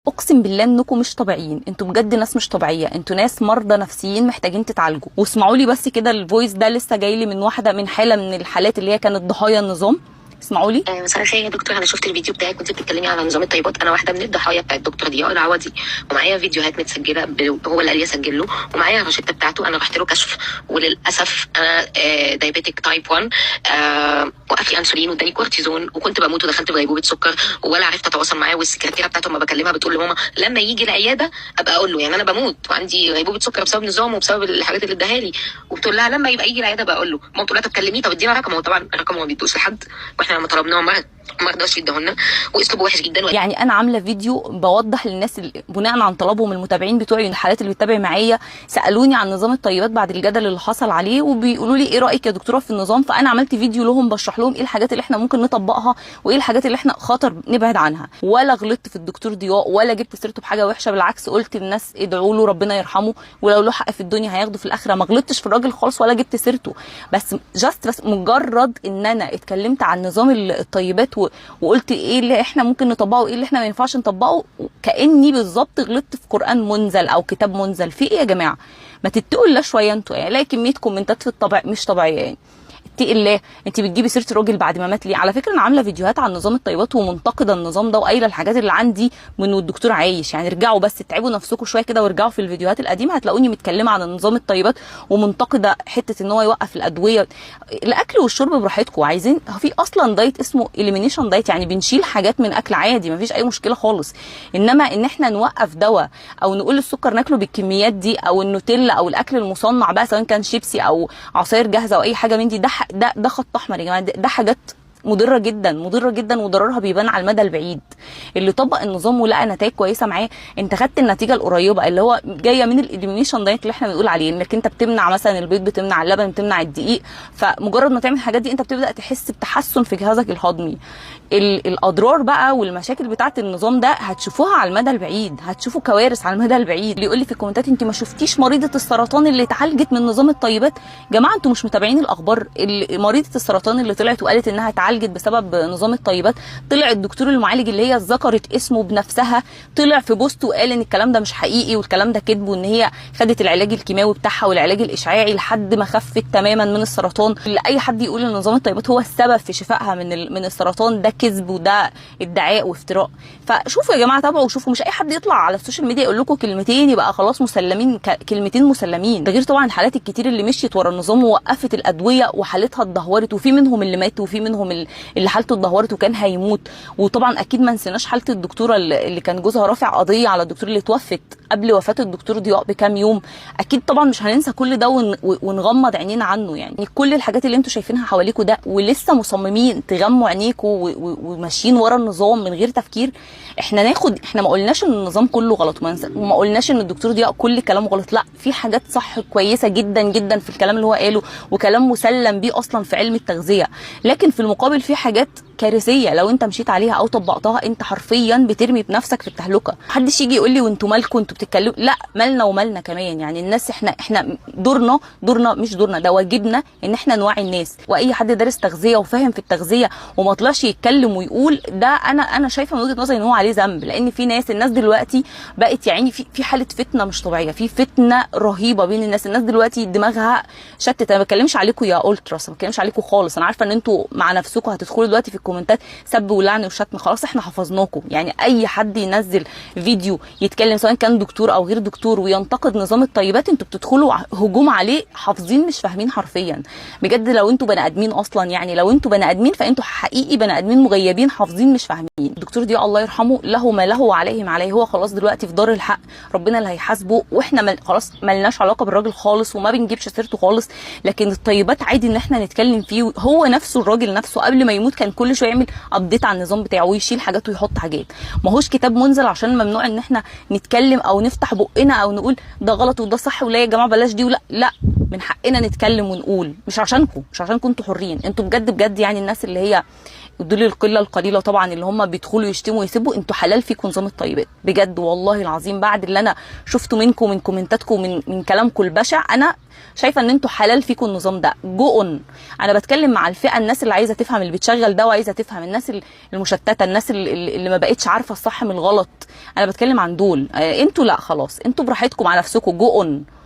اقسم بالله انكم مش طبيعيين، انتوا بجد ناس مش طبيعيه، انتوا ناس مرضى نفسيين محتاجين تتعالجوا. واسمعوا لي بس كده ال voice ده لسه جاي لي من واحدة من حاله من الحالات اللي هي كانت ضحايا النظام. اسمعوا لي. مساء الخير يا دكتور، انا شفت الفيديو بتاعك وانت بتتكلمي على نظام الطيبات. انا واحدة من الضحايا بتاع الدكتور ضياء العوضي، ومعايا فيديوهات متسجله، هو اللي قال لي اسجل له، ومعايا الروشته بتاعته. انا رحت له كشف، وللاسف انا diabetic type 1. وقف لي انسولين واداني كورتيزون، وكنت بموت ودخلت في غيبوبة سكر، ولا عرفت اتواصل معاه. والسكرتيره بتاعته لما بكلمها بتقول لماما لما يجي العيادة ابقى اقول له، يعني انا بموت وعندي غيبوبة سكر بسبب نظامه وبسبب الحاجات اللي اداها لي، وبتقول لها لما يبقى يجي العيادة ابقى اقول له. ماما بتقول لها طب كلميه، طب ادينا رقمه. طبعا رقمه ما بيدوش لحد، واحنا لما طلبناه ما رضاش يديهولنا، واسلوبه وحش جدا. يعني انا عامله فيديو بوضح للناس بناء عن طلبهم المتابعين بتوعي، الحالات اللي بتتابع معايا سالوني عن نظام الطيبات بعد الجدل اللي حصل عليه، وبيقولوا لي ايه رايك يا دكتورة في النظام. فانا عملت فيديو لهم بشرح لهم ايه الحاجات اللي احنا ممكن نطبقها وايه الحاجات اللي احنا خطر نبعد عنها. ولا غلطت في الدكتور ضياء ولا جبت سيرته بحاجة وحشه، بالعكس قلت للناس ادعوا له ربنا يرحمه، ولو له حق في الدنيا هياخده في الاخرة. ما غلطتش في الراجل خالص ولا جبت سيرته، بس just بس مجرد ان انا اتكلمت عن نظام الطيبات وقلت ايه اللي احنا ممكن نطبقه وايه اللي احنا ما ينفعش نطبقه، كاني بالظبط غلطت في قران منزل او كتاب منزل. في ايه يا جماعة؟ ما تتقوا الله شوية انتوا، يعني الاقي كمية كومنتات في الطبع مش طبيعية. يعني اتقي الله، انت بتجيبي سيره الراجل بعد ما مات ليه؟ على فكرة انا عامله فيديوهات عن نظام الطيبات ومنتقده النظام ده وقايله الحاجات اللي عندي من والدكتور عايش. يعني ارجعوا بس اتعبوا نفسكم شوية كده وارجعوا في الفيديوهات القديمة هتلاقوني متكلمه عن نظام الطيبات ومنتقده حتة ان هو يوقف الادوية. الاكل والشرب براحتكم، عايزين في اصلا diet اسمه elimination diet، يعني بنشيل حاجات من اكل عادي مفيش اي مشكلة خالص. انما ان احنا نوقف دواء او نقول السكر ناكله بالكميات دي او النوتيلا او الاكل المصنع بقى سواء كان شيبسي او عصاير جاهزة او اي حاجة من دي، ده خط احمر يا جماعة. ده حاجات مضرة جدا، مضرة جدا، وضررها بيبان على المدى البعيد. اللي طبق النظام ولقى نتائج كويسة معاه، انت خدت النتيجة القريبة اللي هو جاية من ال elimination diet اللي احنا بنقول عليه، انك انت بتمنع مثلا البيض، بتمنع اللبن، بتمنع الدقيق. فمجرد ما تعمل الحاجات دي انت بتبدا تحس بتحسن في جهازك الهضمي. الاضرار بقى والمشاكل بتاعه النظام ده هتشوفوها على المدى البعيد، هتشوفوا كوارث على المدى البعيد. اللي يقول لي في الكومنتات انت ما شفتيش مريضه السرطان اللي اتعالجت من نظام الطيبات، جماعة انتوا مش متابعين الاخبار. مريضه السرطان اللي طلعت وقالت انها اتعالجت بسبب نظام الطيبات، طلع الدكتور المعالج اللي هي ذكرت اسمه بنفسها طلع في post وقال ان الكلام ده مش حقيقي والكلام ده كذب، وان هي خدت العلاج الكيماوي بتاعها والعلاج الاشعاعي لحد ما خفت تماما من السرطان. اللي اي حد يقول ان نظام الطيبات هو السبب في شفائها من السرطان ده كذب وده ادعاء وافتراء. فشوفوا يا جماعة، تابعوا وشوفوا، مش اي حد يطلع على ال social media يقول لكم كلمتين يبقى خلاص مسلمين، كلمتين مسلمين. ده غير طبعا الحالات الكتير اللي مشيت ورا النظام ووقفت الادوية وحالتها اتدهورت، وفي منهم اللي مات وفي منهم اللي حالته اتدهورت وكان هيموت. وطبعا اكيد ما نسيناش حاله الدكتورة اللي كان جوزها رافع قضية على الدكتور اللي توفت قبل وفاه الدكتور ضياء بكام يوم. اكيد طبعا مش هننسى كل ده ونغمض عينينا عنه. يعني كل الحاجات اللي انتوا شايفينها حواليكوا ده ولسه مصممين تغموا عينيكوا وماشيين ورا النظام من غير تفكير. احنا ما قلناش ان النظام كله غلط، وما قلناش ان الدكتور ضياء كل كلامه غلط، لا في حاجات صح كويسة جدا جدا في الكلام اللي هو قاله وكلام مسلم بيه اصلا في علم التغذية، لكن في المقابل في حاجات كارثية لو انت مشيت عليها او طبقتها انت حرفيا بترمي بنفسك في التهلكة. محدش يجي يقول لي وانتوا مالكم انتوا بتتكلموا، لا مالنا ومالنا كمان. يعني الناس احنا دورنا مش دورنا، ده واجبنا ان احنا نوعي الناس. واي حد دارس تغذية وفاهم في التغذية وما طلعش يتكلم ويقول ده، انا شايفه من وجهه نظري ان هو عليه ذنب. لان في ناس، الناس دلوقتي بقت يعني في حاله فتنة مش طبيعية، في فتنة رهيبة بين الناس. الناس دلوقتي دماغها شتت. انا ما بتكلمش عليكم يا التراس، ما بتكلمش عليكم خالص، انا عارفه ان انتوا مع نفسكم هتدخلوا دلوقتي في الكومنتات سب ولعن وشتم، خلاص احنا حفظناكم. يعني اي حد ينزل فيديو يتكلم سواء كان دكتور او غير دكتور وينتقد نظام الطيبات انتوا بتدخلوا هجوم عليه، حافظين مش فاهمين حرفيا. بجد لو انتوا بني ادمين اصلا، يعني لو انتوا بني ادمين فانتوا حقيقي بني ادمين مغيبين حافظين مش فاهمين. الدكتور ضياء الله يرحمه له ما له وعليه ما عليه، هو خلاص دلوقتي في دار الحق، ربنا اللي هيحاسبه، واحنا خلاص ملناش علاقة بالراجل خالص وما بنجيبش سيرته خالص. لكن الطيبات عادي ان احنا نتكلم فيه. هو نفسه الراجل نفسه قبل ما يموت كان كل شوية يعمل update على النظام بتاعه ويشيل حاجات ويحط حاجات. ما هوش كتاب منزل عشان ممنوع ان احنا نتكلم او نفتح بقنا او نقول ده غلط وده صح ولا يا جماعة بلاش دي ولا لا، من حقنا نتكلم ونقول، مش عشانكم، مش عشانكم انتوا حرين، انتوا بجد بجد. يعني الناس اللي هي ودول القلة القليلة طبعا اللي هم بيدخلوا يشتموا ويسبوا، انتوا حلال فيكم نظام الطيبات بجد والله العظيم. بعد اللي انا شفته منكم، من كومنتاتكم، من كلامكم البشع، انا شايفه ان انتوا حلال فيكم النظام ده. go on. انا بتكلم مع الفئة، الناس اللي عايزه تفهم، اللي بتشغل ده وعايزه تفهم، الناس المشتته، الناس اللي ما بقتش عارفه الصح من الغلط. انا بتكلم عن دول. انتوا لا خلاص، انتوا براحتكم على نفسكم، go on.